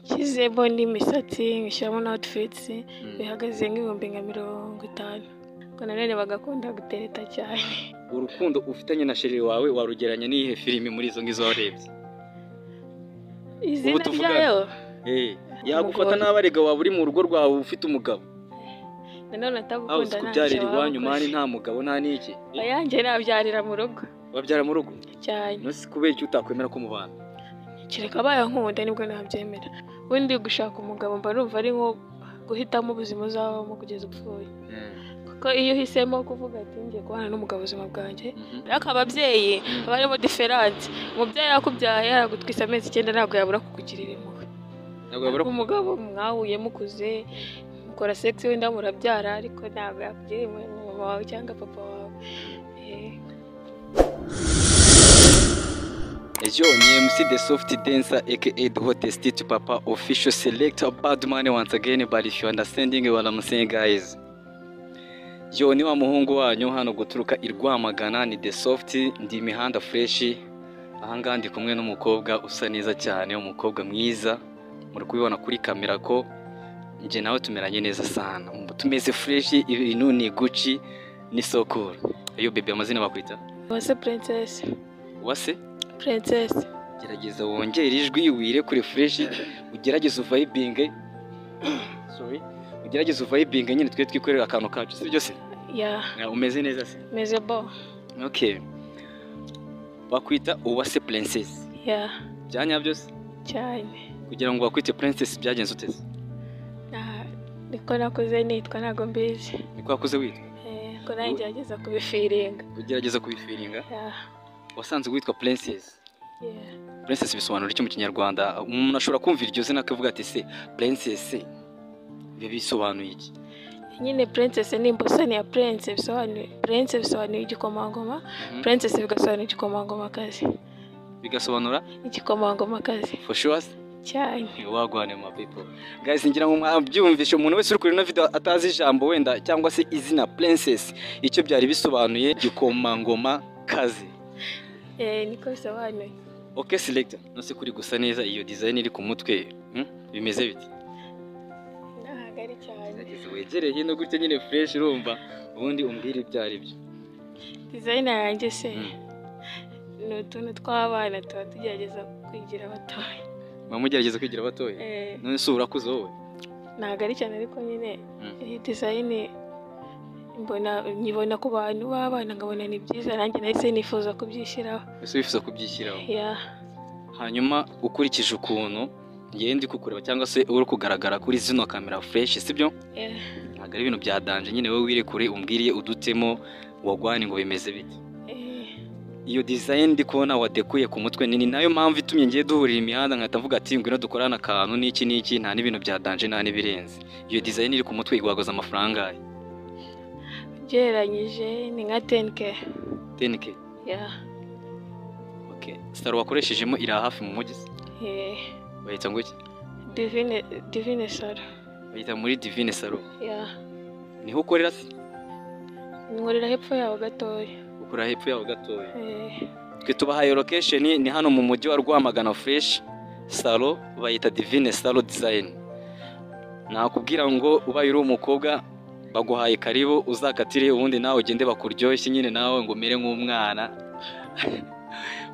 Nshyizemo n'imisatsi ngashyiramo na outfits bihagaze nk'ibihumbi nka 50. Ubwo nanone bagakunda gutereta cyane. Urukundo ufitanye na chéri wawe warugereranya n'iyihe filimi muri izo ngizo warebye? Izina ryayo? Yagufata n'abarega waba uri mu rugo rwawe ufite umugabo. Nanone atagukunda kubyarira iwanyu mani nta mugabo nta n'iki. Ayanjye nabyarira mu rugo. Wabyara mu rugo? Cyane. No si kubera icyo utakwemera ko mubana? Kereka abaye ankunda nibwo nabyemera. Ubundi gushaka umugabo mba numva ari nko guhitamo ubuzima uzabamo kugeza upfuye. Kuko iyo uhisemo kuvuga ati ngiye kubana n'umugabo ubuzima bwanjye, ariko ababyeyi baba barimo diferanse. Umubyeyi yakubyaye yaragutwise amezi 9 ntabwo yabura kukugirira impuhwe. Umugabo mwahuye mukuze mukora sex wenda murabyara, ariko ntabwo yakugirira impuhwe mama wawe cyangwa papa wawe. Ejo ni MC The Soft Dancer aka The Hottest to Papa Official Selector Bad Money once again, but if you understanding what I'm saying guys. Yo ni wa muhungu wanyu hano guturuka i Rwamagana ni The Soft, ndi imihanda fresh. Ahangaha ndi kumwe n'umukobwa usa neza cyane, umukobwa mwiza. Muri kubibona kuri kamera ko nje nawe tumeranye neza sana. Tumeze fresh, ibintu ni Gucci ni sokuru. Ayo baby, amazina bakwita? Uwase Princess. Uwase? Princess. Gerageza wongere ijwi wire kuri fresh, ugerageze uvibinge. Sorry. Ugerageze uvibinge nyine twe twikorera akantu kacu, sibyo se? Yeah. Umeze neza se? Meze bo. Okay. Bakwita Uwase Princess. Yeah. Byanya byose? Cyane. Kugira ngo bakwite Princess byagenze ute? Niko nakuze nitwa ntago mbizi. Niko wakuze witwa? Ko nanjye ngerageza kubifiringa. Ugerageza kubifiringa? Yeah. Wasanze witwa Princess. Yeah. Princess bisobanura iki mu Kinyarwanda? Umuntu ashobora kumva iryo zina akavuga ati se Princess ibi bisobanuye iki? Nyine Princess ni imbusane ya Prince, bisobanuye Prince bisobanuye igikomangoma, Princess bigasobanura igikomangomakazi. Bigasobanura igikomangomakazi. For sure. Cyane. Wagwane my people. Guys, ngira ngo mwabyumvishe, umuntu wese uri kuri ino video atazi ijambo wenda cyangwa se izina Princess icyo byari bisobanuye igikomangoma kazi. Niko bisobanuye. Okay selector, nose kuri gusa neza iyo design iri ku mutwe, bimeze biti? Ntago ari cyane. Wegereye hino gutya nyine fresh urumva, ubundi umbwire ibyo ari byo. Design yanjye se ni utuntu tw'abana tuba tugerageza kwigira batoya. Mugerageza kwigira batoya? None se urakuze wowe? Ntago ari cyane ariko nyine iyi design mbona nyibona ku bantu b'abana nkabona ni byiza, nanjye nahise nifuza kubyishyiraho. Ese wifuza kubyishyiraho? Yeah. Hanyuma ukurikije ukuntu ngiye ndi kukureba cyangwa se uri kugaragara kuri zino kamera fresh, sibyo? Ntago ari ibintu bya danger nyine, wowe wirekure umbwiriye udutemo wagwani ngo bimeze bite. Iyo design ndi kubona wadekuye ku mutwe nini, nayo mpamvu itumye ngiye duhurira imihanda nkahita mvuga ati ngwino dukorana akantu n'iki n'iki, nta n'ibintu bya danger nta n'ibirenze. Iyo design iri ku mutwe iguhagaze amafaranga angahe? Ugereranyije ni nka 10K. 10K? Yeah. Okay. Star wakoreshejemo iri hafi mu mujyi se? Bayita ngo iki? Divine Salo. Bayita muri Divine Salo. Yeah. Niho ukorera se? Nkorera hepfo yaho gatoya. Ukora hepfo yaho gatoya. Twe tubahaye location ni hano mu mujyi wa Rwamagana fresh. Salo bayita Divine Salo Design. Nakubwira ngo ubaye uri umukobwa baguhaye karibu uzakatire, ubundi nawe ugende bakuryoshye nyine nawe ngo umere nk'umwana.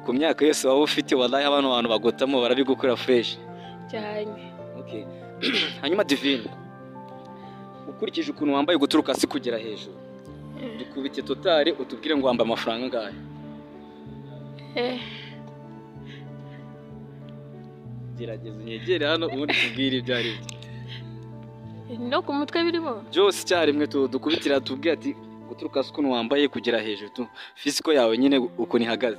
Ku myaka yose waba ufite wallahi abantu bantu bagotamo barabigukora fresh cyane. Okay. Hanyuma Divine, ukurikije ukuntu wambaye guturuka hasi kugera hejuru, dukubite totale utubwire ngo wambaye amafaranga angahe? Gerageza unyegere hano ubundi tubwire ibyo ari byo. No ku mutwe birimo byose icyarimwe dukubitira tubwire ati guturuka hasi ukuntu wambaye kugera hejuru tu fisiko yawe nyine ukuntu ihagaze.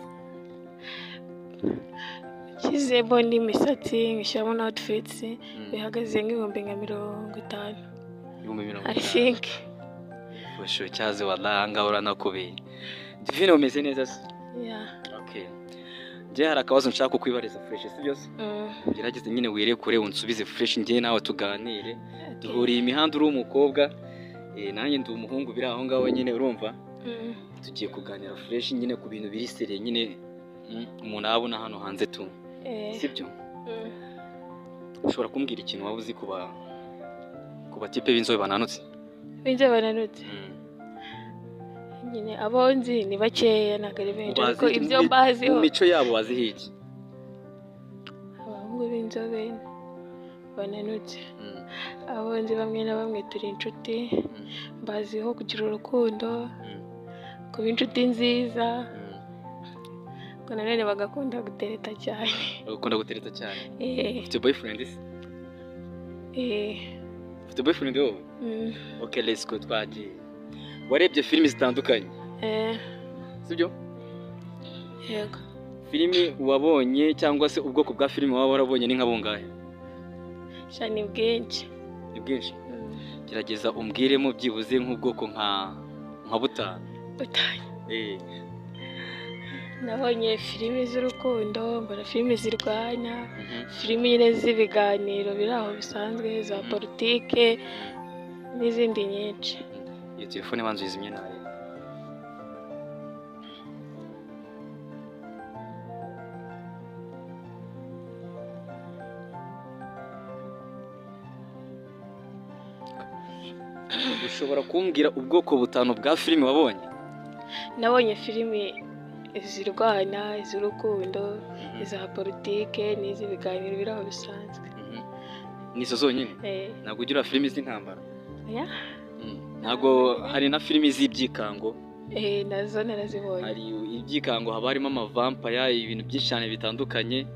Nshyizemo n'imisatsi ngashyiramo na outfits bihagaze nk'ibihumbi nka 50. Ibihumbi 50. I think. Usho cyaze wallahi ngaho uranakubeye. Divine umeze neza se? Yeah. Okay. Nje hari akabazo nshaka kukwibariza fresh, si byose? Gerageza nyine wirekure unsubize fresh ngiye nawe tuganire. Duhuriye imihanda uri umukobwa, nanjye ndi umuhungu biri aho ngaho nyine urumva. Tugiye kuganira fresh nyine ku bintu biri sere nyine umuntu abona hano hanze tu. Sibyo? Ushobora kumbwira ikintu waba uzi ku batipe b'inzobe bananutse? B'inzobe bananutse nyine abo nzi ni bakeya, ntabwo ari benshi, ariko ibyo mbaziho mu mico yabo baziho iki? Abahungu b'inzobe bananutse abo nzi bamwe na bamwe turi inshuti, mbaziho kugira urukundo, kuba inshuti nziza, ariko nanone bagakunda gutereta cyane. Bagakunda gutereta cyane. Ufite boyfriend se? Ufite boyfriend wowe? Okay, let's go, twagiye. Warebye filimi zitandukanye? Sibyo? Yego. Filimi wabonye cyangwa se ubwoko bwa filimi waba warabonye ni nka bungahe? Sha ni bwinshi. Ni bwinshi? Gerageza umbwiremo byibuze nk'ubwoko nka butanu. Butanu. Nabonye filimi z'urukundo, mbona filimi zirwanya, filimi nyine z'ibiganiro biri aho bisanzwe, za politike n'izindi nyinshi. Iyo telefone banza uyizimye nabi. Ushobora kumbwira ubwoko butanu bwa filimi wabonye? Nabonye filimi izirwana, iz'urukundo, iza politike n'iz'ibiganiro biri aho bisanzwe. Nizo zonyine? Ntabwo ugira filimi z'intambara? Ntabwo hari na filimi z'ibyikango? Nazo narazibonye. Hari ibyikango, haba harimo amavampaya, ibintu byinshi cyane bitandukanye.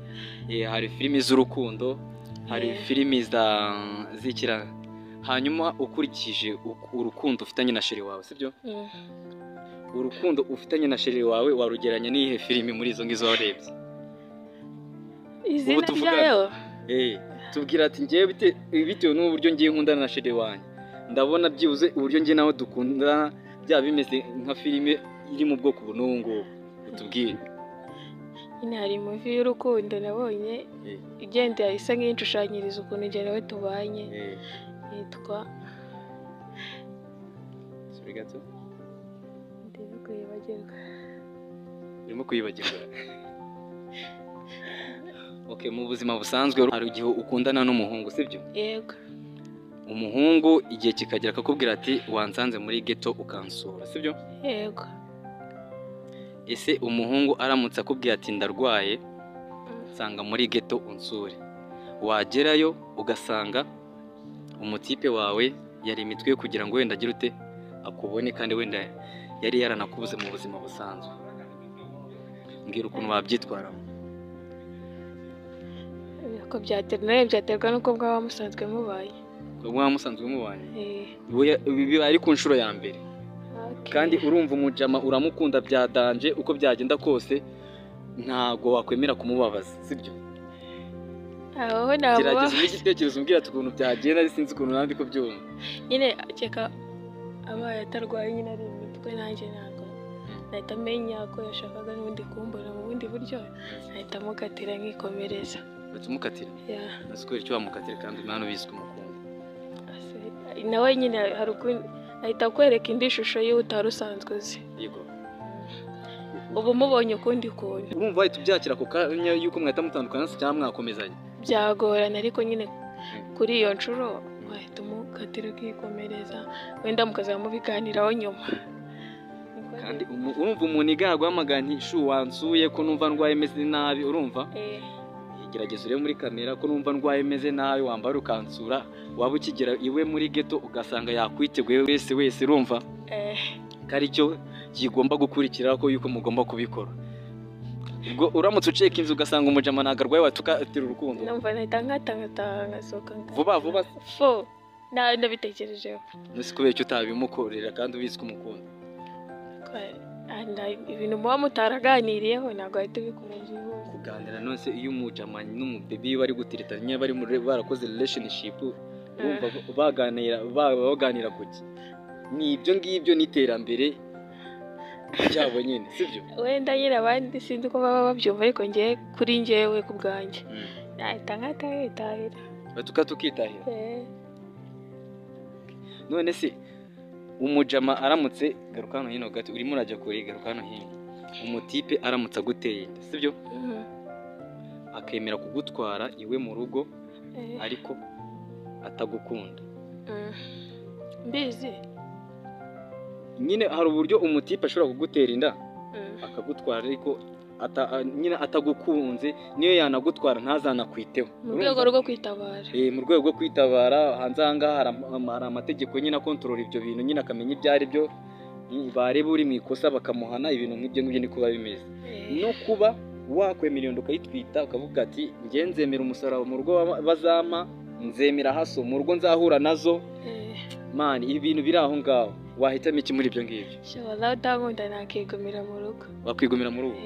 Hari filimi z'urukundo, hari filimi z'ikira. Hanyuma ukurikije urukundo ufitanye na sheri wawe, sibyo? Urukundo ufitanye na sheri wawe warugeranya n'iyihe filimi muri izo ngizo warebye? Izina ryayo? Tubwira ati ngewe bitewe n'uburyo ngiye nkundana na sheri wanjye, ndabona byibuze uburyo ngiye nawe dukundana byaba bimeze nka filime iri mu bwoko ubu n'ubu ngubu, utubwire. Nyine hari movie y'urukundo nabonye igenda isa nk'inshushanyiriza ukuntu njye nawe tubanye, yitwa ndimo kwibagirwa. Urimo kwibagirwa. Okay, mu buzima busanzwe hari igihe ukundana n'umuhungu, sibyo? Yego. Umuhungu igihe kikagera akakubwira ati wansanze muri ghetto ukansura, sibyo? Yego. Ese umuhungu aramutse akubwira ati ndarwaye, nsanga muri ghetto unsure, wagerayo ugasanga umutipe wawe yari imitwe kugira ngo wenda agire ute akubone, kandi wenda yari yaranakubuze mu buzima busanzwe, mbwira ukuntu wabyitwaramo. Ko byaterwa n'uko bwaba musanzwe mubaye. Bwaba musanzwe mubanye? Biba ari ku nshuro ya mbere. Kandi urumva umujama uramukunda bya danje, uko byagenda kose ntago wakwemera kumubabaza, sibyo? Aho nabo. Gerageza igitekerezo umbwira ati ukuntu byagenda, sinzi ukuntu nandi ko byumva. Nyine akeka abaye atarwaye nyine ari imitwe, nanjye ntabwo nahita menya ko yashakaga n'ubundi kumbona mu bundi buryo, nahita mukatira nkikomereza. Bahita umukatira? Nzi kubera icyo wamukatira kandi umwana ubizi ko umukunda. Nawe nyine hari ukundi ahita akwereka indi shusho ye utari usanzwe uzi. Yego. Ubu mubonye ukundi kuntu. Urumva wahita ubyakira ako kanya yuko mwahita mutandukana se cyangwa mwakomezanya? Byagorana, ariko nyine kuri iyo nshuro wahita umukatira ukikomereza, wenda mukazaba mubiganiraho nyuma. Kandi urumva umuntu igaguhamagara nti shu wansuye ko numva ndwaye meze nabi, urumva? Gerageza urebe muri kamera ko numva ndwaye meze nabi, wambara ukansura, waba ukigera iwe muri ghetto ugasanga yakwiteguye wese wese, urumva? Ko aricyo kigomba gukurikira ko yuko mugomba kubikora. Ubwo uramutse uceka inzu ugasanga umujama ntabwo arwaye, watukatira urukundo. Numva nahita nkata ngasohoka. Vuba vuba. Fo nabitekerejeho. Nose kubera icyo utabimukorera kandi ubizi ko umukunda? Ibintu muba mutaraganiriyeho ntabwo wahita ubikora byihuse. Kuganira nose iyo umujama n'umubebi bari guteretanya, bari barakoze relationship, urumva baganira, baganira kuki? Ni ibyo ngibyo n'iterambere ryabo nyine, sibyo? Wenda nyine abandi sinzi uko baba babyumva, ariko ngewe kuri ngewe ku bwanjye nahita nkata nkitahira. Batuka tukitahira. None se umujama aramutse, garuka hano hino gato, urimo urajya kure, garuka hano hino. Umutipe aramutse aguteye inda, sibyo? Akemera kugutwara iwe mu rugo, Ariko atagukunda. Mbizi. Nyine hari uburyo umutipe ashobora kugutera inda akagutwara, ariko nyine atagukunze, niyo yanagutwara ntazanakwiteho. Mu rwego rwo kwitabara. Mu rwego rwo kwitabara, hanze aha ngaha hari amategeko nyine akontorora ibyo bintu, nyine akamenya ibyo ari byo, bareba uri mu ikosa bakamuhana, ibintu nk'ibyo ngibyo niko biba bimeze. No kuba wakwemera iyo nda ukayitwita, ukavuga ati njye nzemera umusaraba mu rugo bazampa, nzemera haso mu rugo nzahura nazo. Man, ibintu biri aho ngaho, wahitamo iki muri ibyo ngibyo? Shobora utankunda nakigumira mu rugo. Wakwigumira mu rugo?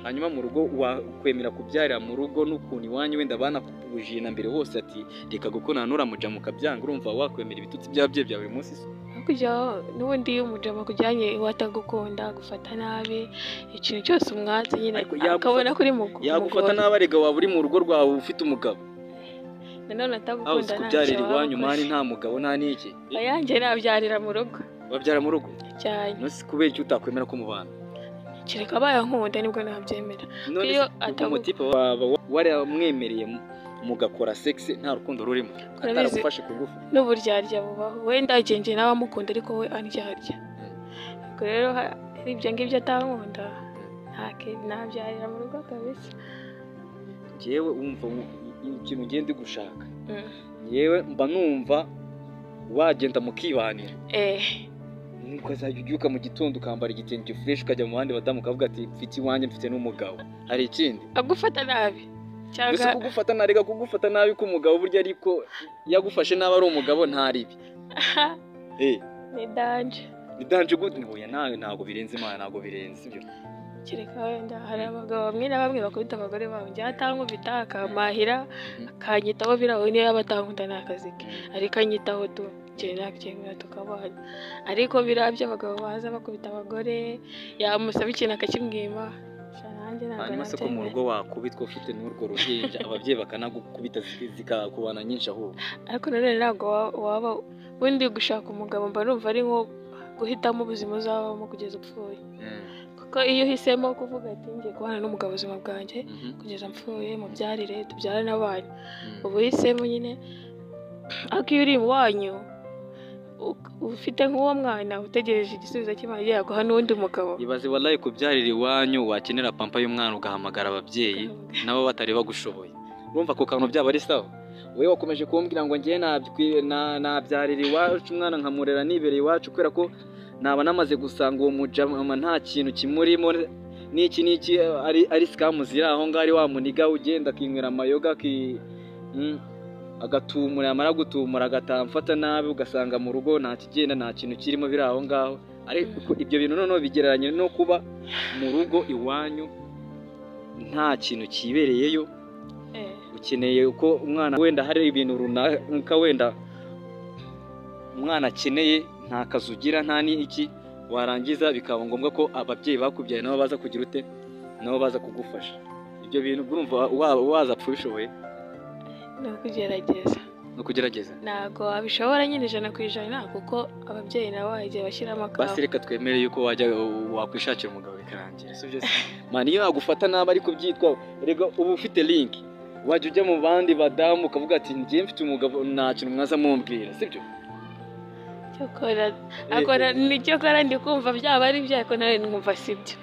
Hanyuma mu rugo wakwemera kubyarira mu rugo, n'ukuntu iwanyu wenda banakubujije na mbere hose ati reka gukundana nuramuja mukabyanga, urumva wakwemera ibitutsi by'ababyeyi bya buri munsi se? Hakurya n'ubundi iyo umujama akujyanye iwe atagukunda, agufata nabi, ikintu cyose umwatse nyine Ariko akabona ko uri yagufata mugore. nabi, arega waba uri mu rugo rwawe ufite umugabo. Nanone Aho atagukunda uzi ntacyo kubyarira waba iwanyu ukoze. Man, nta mugabo nta n'iki. Ayanjye nabyarira mu rugo. Wabyara mu rugo? Cyane. None se kubera icyo utakwemera ko mubana? Kereka abaye ankunda nibwo nabyemera. None Iyo se ubwo umutipe waba waramwemereye mugakora sex nta rukundo rurimo, Urabizi- ataragufashe ku ngufu? N'uburyarya bubaho, wenda igihe njye nawe amukunda ariko we andyarya. Ubwo rero hari ibyo ngibyo atankunda, nabyarira mu rugo kabisa. Njyewe wumva ikintu ngenda gushaka, njyewe mba numva wagenda mukibanira, ukazajya ubyuka mu gitondo ukambara igitenge fresh, ukajya mu bandi badamu ukavuga ati mfite iwanjye, mfite n'umugabo. Hari ikindi? Agufata nabi Mbese cyangwa kugufata nabi, reka kugufata nabi k'umugabo burya, ariko yagufashe nabi ari umugabo ntaribi. Ni danger. Ni danger gute? Oya, nawe ntabwo birenze, Imana, ntabwo birenze sibyo. Kereka wenda hari abagabo bamwe na bamwe bakubita abagore babo, njye atankubita akampahira akanyitaho biraho, niyo yaba atankunda ni akazi ke, ariko anyitaho tu njye nabyemera tukabana. Ariko biriya by'abagabo baza bakubita abagore, yamusaba ikintu akakimwima, sha nanjye ntabwo Hanyuma se ko mu nabyemera. rugo wakubitwa ufite n'urwo ruhinja, ababyeyi bakanagukubita zikakubana nyinshi ahubwo? Ariko nanone ntabwo waba ubundi gushaka umugabo mba numva ari nko guhitamo ubuzima uzabamo kugeza upfuye, kuko iyo uhisemo kuvuga ati ngiye kubana n'umugabo ubuzima bwanjye kugeza mpfuye, mubyarire tubyarane abana, uba uhisemo nyine. Ariko iyo uri iwanyu ufite nk'uwo mwana utegereje igisubizo cy'Imana yaguha n'undi mugabo. Ibaze wallahi kubyarira iwanyu, wakenera pampa y'umwana ugahamagara ababyeyi nabo batari bagushoboye, urumva ako kantu byaba ari sawa? Wowe wakomeje kumbwira ngo njye nabyarira iwacu umwana nkamurera nibereye iwacu, kubera ko naba namaze gusanga uwo mujama nta kintu kimurimo, n'iki n'iki, ari scam ziri aho ngaho, ari wa muniga ugenda akinywera amayoga agatumura, yamara gutumura agataha amfata nabi, ugasanga mu rugo nta kigenda, nta kintu kirimo biri aho ngaho. Ariko ibyo bintu noneho bigereranye no kuba mu rugo iwanyu nta kintu kibereyeyo, ukeneye ko umwana wenda hari ibintu runaka wenda umwana akeneye, nta kazi ugira nta n'iki, warangiza bikaba ngombwa ko ababyeyi bakubyaye nabo baza kugira ute, nabo baza kugufasha. Ibyo bintu urumva waza apfa ubishoboye? Ni ukugerageza. No kugerageza. Ntabwo wabishobora nyine 100%, kuko ababyeyi nabo hari igihe bashyiramo akabo. Basi reka twemere yuko wajya wakwishakira umugabo bikarangira, sibyo se? Man, iyo yagufata nabi ariko byitwa rega uba ufite link, wajya ujya mu bandi badamu ukavuga ati njye mfite umugabo, nta kintu mwaza mumbwira, sibyo? Cyokora akora nicyo kora, ndi kumva byaba ari byo, ariko nawe nkumva sibyo,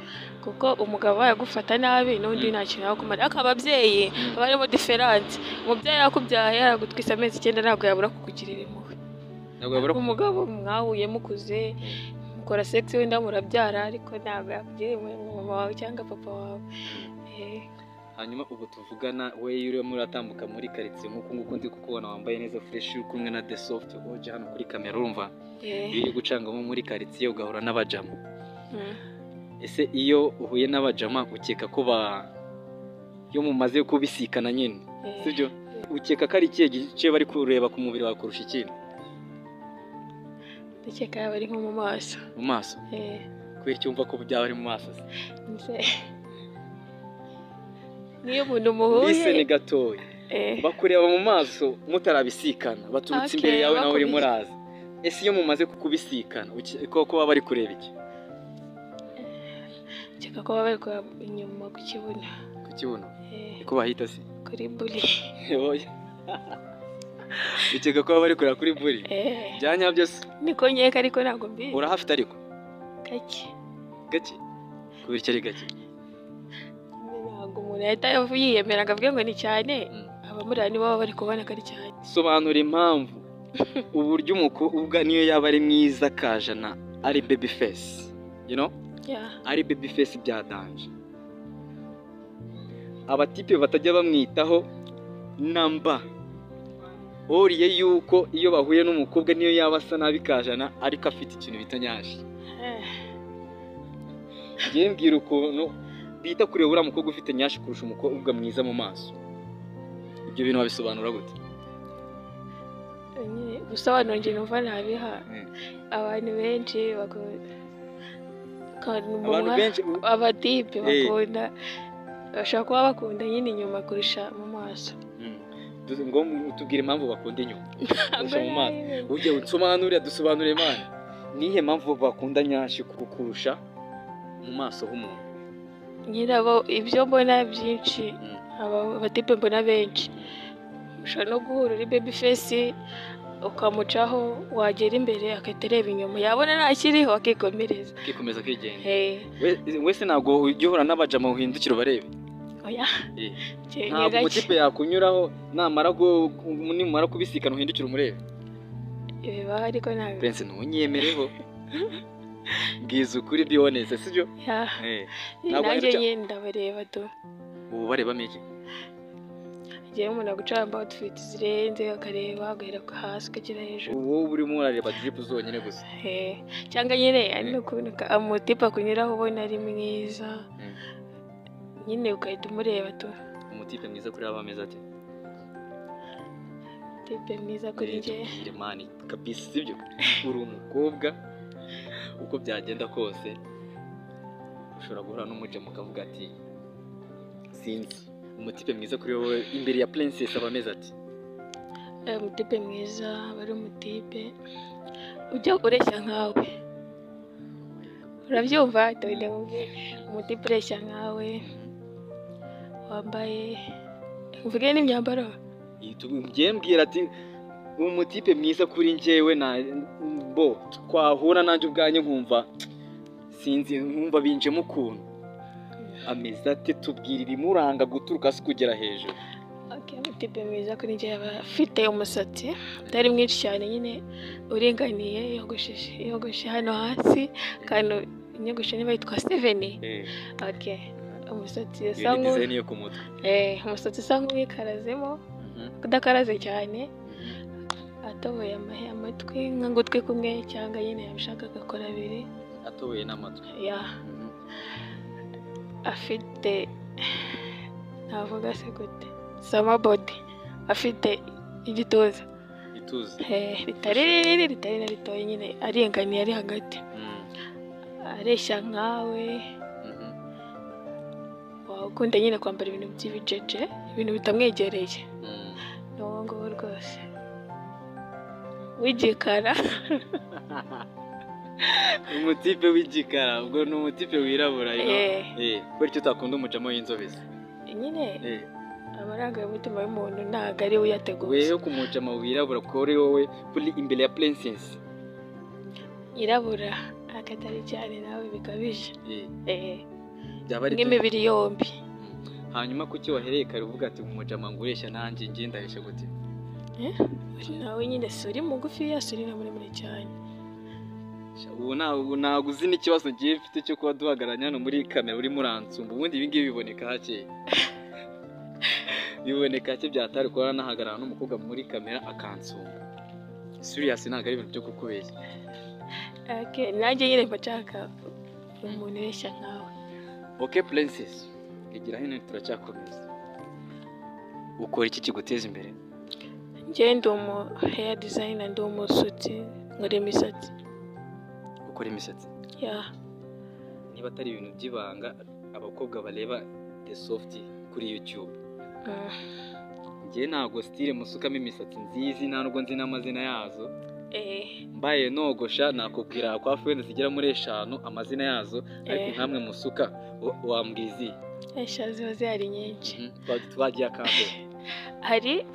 kuko umugabo yagufata nabi n'undi nta kintu yakumara. Ariko ababyeyi haba harimo différence. Umubyeyi yakubyaye yaragutwise amezi 9, ntabwo yabura kukugirira impuhwe. Ntabwo yabura. Umugabo mwahuye mukuze, mukora sex, wenda murabyara, ariko ntabwo yakugirira impuhwe nka mama wawe cyangwa papa wawe. Hanyuma ubu tuvugana, we iyo urimo uratambuka muri karitsiye nk'uku nguku ndi kukubona wambaye neza fresh, uri kumwe na The Soft Oje hano kuri kamera, urumva iyo uri gucangamo muri karitsiye ugahura n'abajama, ese iyo uhuye n'abajama ukeka ko ba iyo mumaze kubisikana nyine, sibyo, ukeka ko ari ikihe gice bari kureba ku mubiri wawe kurusha ikindi? Ndakeka yaba ari nko mu maso. Mu maso? Kubera icyo wumva ko byaba ari mu maso se? Niyo umuntu muhuye Listen gatoya. Bakureba mu maso mutarabisikana, baturutse imbere yawe nawe urimo uraza. Ese iyo mumaze kubisikana ko baba bari kureba iki? Nkeka ko baba bari kureba inyuma ku kibuno. Ku kibuno? Eh. Niko bahita se? Kuri buri. Oya. Ukeka ko baba bari kureba kuri buri? Eh. Bya nyabyo se? Niko nkeka, ariko ntabwo mbizi. Urahafite ariko? Gake. Gake? Kubera icyo ari gake? Ntabwo umuntu yahita yiyemera ngo avuge ngo ni cyane. Abamureba nibo baba bari kubona ko ari cyane. Sobanura impamvu uburyo umukobwa niyo yaba ari mwiza kajana ari baby face, you know? Yeah. Ari baby face bya danger, abatipe batajya bamwitaho namba oriye yuko iyo bahuye n'umukobwa niyo yaba asa nabi kajana ariko afite ikintu bita nyashi. Ngiye mbwira ukuntu bita kureba uriya mukobwa ufite nyashi kurusha umukobwa mwiza mu maso. Ibyo bintu wabisobanura gute? Nyine gusobanura njye numva nabiha abantu benshi Abantu benshi abatipe bakunda, bashobora kuba bakunda nyine inyuma kurusha mu maso. Ngo tubwire impamvu bakunda inyuma kurusha mu maso. Ujye unsobanurira, dusobanure Imana. Nihe mpamvu bakunda nyashi kurusha mu maso h'umuntu? Nyirabo ibyo mbona byinshi, abatipe mbona benshi ushobora no guhura uri baby face ukamucaho, wagera imbere agahita areba inyuma, yabona ntakiriho akikomereza. Akikomeza akigenda. Eh. Wese ntabwo ujya uhura n'abajama uhindukira ubarebe? Oya. Eh. Ntabwo umutipe yakunyuraho namara nimumara kubisikana uhindukira umurebe? Bibaho ariko ntabwo. Prince, ntunyemereho, mbwiza ukuri, be honest, sibyo? Yeah. Eh. Ntabwo Nanjye wahindukira- nyine ndabareba tu. Ubu barebamo iki? Igihe umuntu agucamba outfit zirenze akareba agahera hasi ukagera hejuru. Wowe urimo urareba drip zonyine gusa. Eh, cyangwa nyine ari n'ukuntu umutipe akunyuraho ubona ari mwiza, nyine ugahita umureba tu. Umutipe mwiza kuri aba ameze ate? Tipe mwiza kuri Eh, njye? Tubwire man kabisa, sibyo? Uri umukobwa, uko byagenda kose ushobora guhura n'umujama ukavuga ati sinzi, umutipe mwiza kuri wowe imbere ya Princess aba ameze ati? Eh, umutipe mwiza aba ari umutipe ujya ureshya nkawe, urabyumva? Tonde nkubwire. Umutipe ureshya nkawe, wambaye, mvuge n'imyambaro? Njye mbwira ati umutipe mwiza kuri njyewe na bo twahura nanjye ubwanjye nkumva sinzi, nkumva binjemo ukuntu, ameze ate? Tubwira ibimuranga guturuka hasi kugera hejuru. Okay, umutipe mwiza kuri njye aba afite umusatsi utari mwinshi cyane nyine uringaniye, yogosheshe, yogoshe hano hasi kantu, inyogosho niba yitwa seven. Okay, umusatsi usa Iyo ni nk'u design yo ku mutwe. Eh, umusatsi usa nk'uwikarazemo, udakaraze cyane, atoboye amatwi nk'ugutwi kumwe cyangwa nyine yabishaka agakora abiri. Atoboye n'amatwi. Ya, afite, navuga se gute, sama body, afite igituza. Ituze. Eh, ritari rinini, ritari na ritoya, nyine aringaniye, ari hagati, areshya nkawe, ukunda nyine kwambara ibintu by'ibijeje, ibintu bitamwegereye. Ni uwo nguwo rwose w'igikara. Umutipe w'igikara, ubwo ni umutipe wirabura, you know? Eh. Eh, kubera icyo utakunda umujama w'inzobe se? Nyine amarangamutima y'umuntu ntabwo ari we uyateguza. Weho ku mujama wirabura kuri wowe, kuri imbere ya Princess? Yirabura akatari cyane nawe bikabije. Eh, Eh, byaba ari nk'imibiri yombi. Hanyuma kuki wahereye kare uvuga ati umujama ngo ureshya nanjye, njye ndareshya gute? Nawe nyine si uri mugufiya, si uri na muremure cyane. Ubu ntabwo uzi n'ikibazo ngiye mfite cyo kuba duhagararanye hano muri kamera urimo uransumba. Ubundi ibi ngibi biboneka hake, biboneka hake byatari kuba nahagarara n'umukobwa muri kamera akansumba. Serious, ntabwo ari ibintu byo kukubeshya. Okay, nanjye nyine mba nshaka umuntu ureshya nkawe. Okay Princess, igira hino, turacyakomeza. Ukora iki kiguteza imbere? Njye ndi umu hair designer, ndi umusutsi, nkora imisatsi. Ukora imisatsi? Yeah. Niba atari ibintu by'ibanga, abakobwa bareba The Soft kuri YouTube, njye ntabwo style musukamo imisatsi nzizi, nta nubwo nzi n'amazina yazo. Mbaye nogosha nakubwira kwa wenda zigera muri 5 amazina yazo, ariko nkamwe musuka wambwira izihe? Esha ziba zihari nyinshi. Twagiye akambere. Hari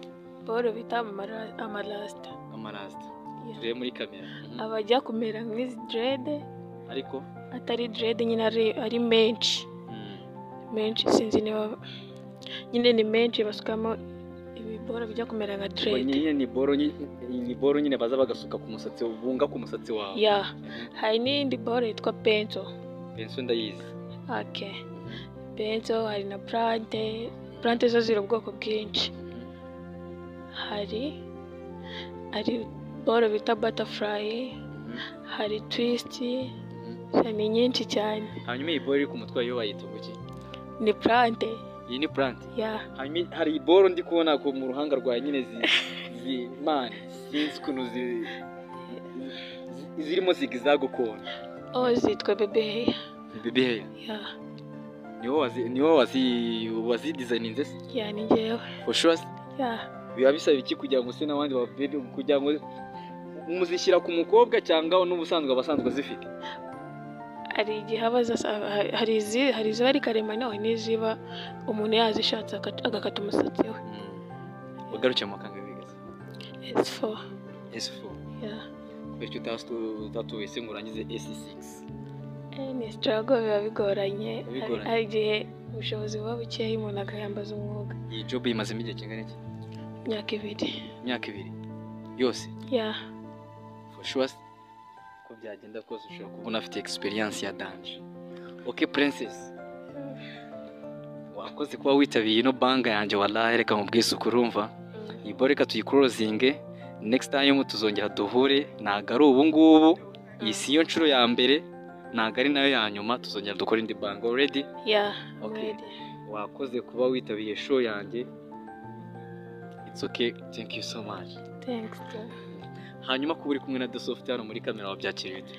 Boro bita amarasita. Amarasita. Turebe muri kamera. Abajya kumera nk'izi dread, ariko atari dread nyine, ari menshi menshi, sinzi niba nyine ni menshi, basukamo ibiboro bijya kumera nka dread. Nyine ni boro nyine baza bagasuka ku musatsi, bunga ku musatsi wawe. Yeah, hari n'iyindi boro yitwa pencil. Pencil ndayizi. Okay, pencil, hari na plante. Plante zo ziri ubwoko bwinshi. Hari boro bita butterfly, hari twist, ni nyinshi cyane. Hanyuma iyi boro iri ku mutwe yo bayita iki? Ni plante. Iyi ni plante. Yeah. Hanyuma hari boro ndi kubona mu ruhanga rwawe nyine zi man, sinzi ukuntu zirimo zigzag ukuntu. Oh, zitwa baby hair. Baby hair. Yeah. Ni wowe wazidesigninze se? Yeah, ni njyewe. For sure? Yeah. Biba bisaba iki kugira ngo se n'abandi ba baby, kugira ngo muzishyira ku mukobwa cyangwa n'ubusanzwe abasanzwe zifite? Hari igihe hari iziba ari karemano, n'iziba umuntu yazishatse agakata umusatsi we. Wagarukiye mu kangahe wigaze? S4. S4. Yeah. Bityo utatuye se ngo urangize S6? Ni struggle, biba bigoranye. Hari igihe ubushobozi buba bukeya, umuntu akayambaza umwuga. Iyi job imazemo igihe kingana iki? Imyaka 2. Imyaka 2 yose? Yeah. For sure. Ko byagenda kose ushobora kubona afite experience ya danger. Okay princess, wakoze kuba witabiye ino banga yanjye, wallahi reka mubwise ukurumva. Iyi boro reka tuyiclosinge, next time tuzongera duhure, ntago ari ubu ngubu, iyi si yo nshuro ya mbere, ntago ari nayo ya nyuma, tuzongera dukora indi banga. Already? Yeah. Okay. Wakoze kuba witabiye show yanjye. It's okay, thank you so much. Thanks. Hanyuma kuba uri kumwe na The Soft hano muri kamera wabyakiriye ute?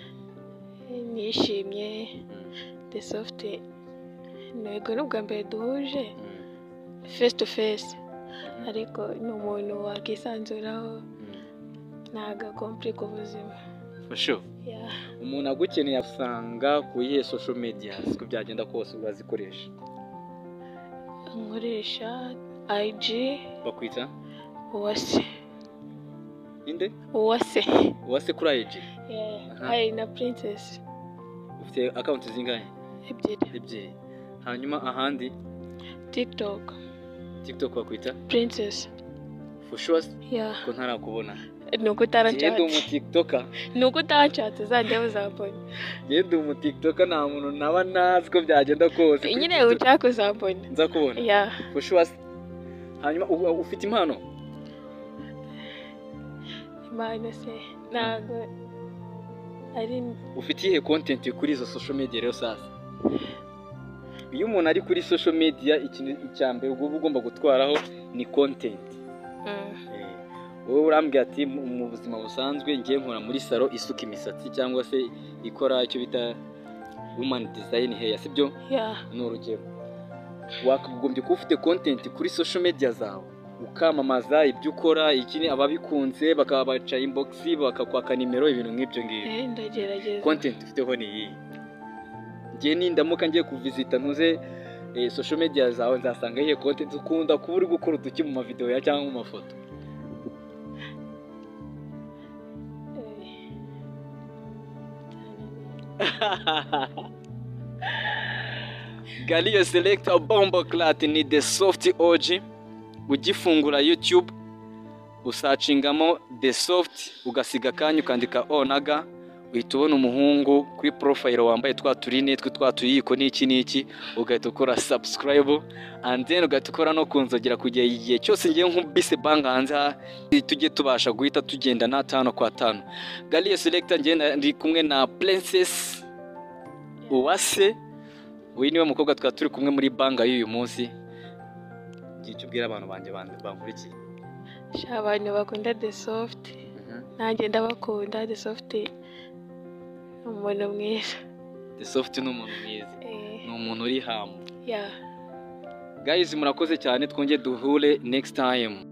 Nishimye. The Soft ntego n'ubwa mbere duhuje face to face, ariko ni umuntu wakisanzuraho, ntago akomplika ubuzima. For sure. Yeah. Umuntu agukeneye asanga ku yihe social media, siko byagenda kose urazikoresha? Nkoresha IG. Bakwita? Uwase. Inde? Uwase. Uwase kuri IG? Yeah. Hari na Princess. Ufite account zingahe? 2. Hanyuma ahandi? TikTok. TikTok bakwita? Princess. For sure? Yeah. Ko ntarakubona. Nuko utarancatse. Ndi umu TikToker. Nuko utancatse uzajya uzambona. Ndi umu TikToker, nta muntu naba nazi ko byagenda kose. Nyine ushaka uzambona. Nzakubona. Yeah. For sure. Hanyuma ufite impano? Impano se ntago ari. Ufite iyihe content kuri izo social media rero sasa? Iyo umuntu ari kuri social media, ikintu icya mbere uba ugomba gutwaraho ni content. Wowe urambwira ati mu buzima busanzwe ngiye nkora muri salo isuka imisatsi cyangwa se ikora icyo bita woman design hair, sibyo? Yeah. Ni urugero. Wakagombye kuba ufite content kuri social media zawe, ukamamaza ibyo ukora, ikini ababikunze bakabaca inbox, bakakwaka nimero, ibintu nk'ibyo ngibyo. Ndagerageza. Content ufiteho ni iyi. Ngiye nindamuka ngiye kuvisita ntuze social media zawe, nzasanga iyihe content ukunda kuba uri gukora uduki mu mavideo ya cyangwa mu mafoto? Galio Selector Bombo Clat ni The Soft OG. Ugifungura YouTube usacingamo The Soft, ugasiga akanya ukandika O na G, uhita ubona umuhungu kuri profile wambaye twa turine twe twa tuyiko n'iki n'iki, ugahita ukora subscribe and then ugahita ukora no kunzogera kugera igihe cyose ngiye nkubise banga hanze tujye tubasha guhita tugenda na 5 kwa 5. Galio Selector, ngiye ndi kumwe na Princess Uwase. Uyu niwe mukobwa twa turi kumwe muri banga y'uyu munsi. Icyo ubwira abantu banjye bankurikiye? Abantu bakunda The Soft, nanjye ndabakunda. The Soft ni umuntu mwiza. The Soft ni umuntu mwiza, ni umuntu uri hamu. Yeah. Guys, murakoze cyane, twongeye duhure next time.